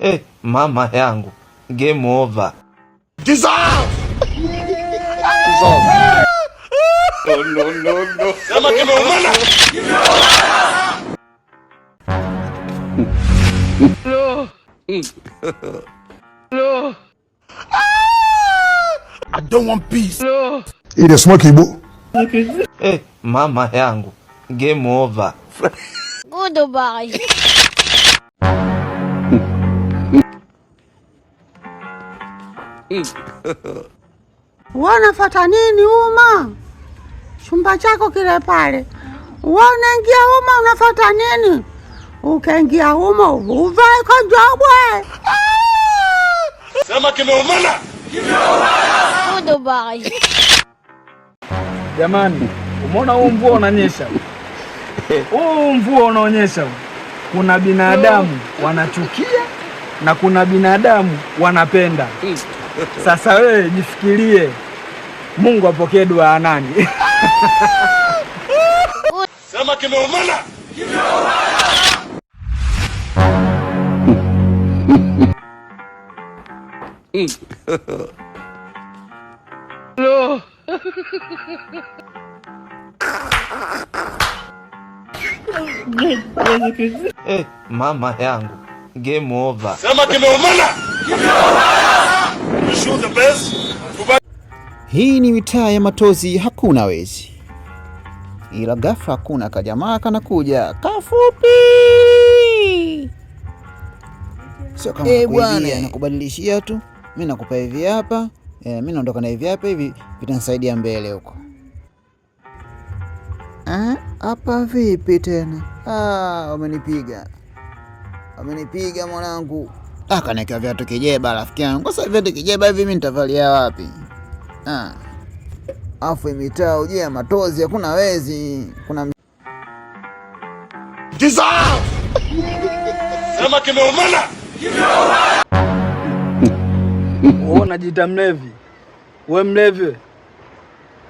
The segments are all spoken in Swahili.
Eh, mama yangu, game over. No, no, no, no. Sema kimeumana. No. No. I don't want peace. No. Ile smoke Igbo. Eh, mama yangu, game over. Goodbye. Wanafata nini uma? Chumba chako kile pale. Wanaingia uma unafata nini? Ukaingia uma uvae kojobwe. Sema kimeumana. Goodbye. Jamani, umeona huu mvua unanyesha? Huu mvua unaonyesha kuna binadamu wanachukia na kuna binadamu wanapenda. Sasa wewe jifikirie, Mungu apokee dua ya nani? Sema kimeumana. No. Eh, mama yangu, game over. Sema kimeumana. Wish you the best. Goodbye. Hii ni mitaa ya Matozi, hakuna wezi, ila ghafla kuna kajamaa kanakuja kafupi, sio kama Eh, nakuibia, bwana. nakubadilishia tu, mi nakupa hivi hapa mi naondoka na hivi hapa, hivi vitanisaidia mbele huko. Hapa vipi tena? Ah, wamenipiga, wamenipiga mwanangu. Akaniwekea viatu kijeba, rafiki yangu. Sasa viatu kijeba hivi mi nitavalia wapi? Ah. Afu mitaa ujue ya Matozi hakuna wezi, kuna Sema kimeumana. Wewe unajiita mlevi? We mlevi we?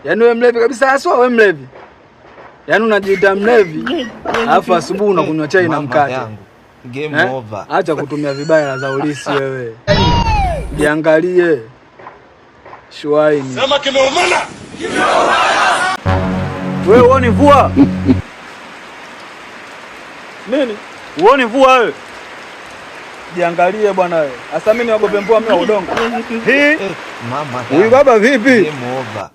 Yaani we mlevi kabisa haswa, we mlevi. Yaani unajiita mlevi, alafu asubuhi unakunywa chai na Mama mkate. yangu, game Eh? over. Acha kutumia vibaya hela za ulisi wewe. Jiangalie. Shuaini. Sema kimeumana. Wewe uone mvua? Nini? Uone mvua wewe? Jiangalie bwana wewe. Asa mimi niogope mvua mimi wa udongo. Hii Eh, mama huyu yangu, baba vipi? game over.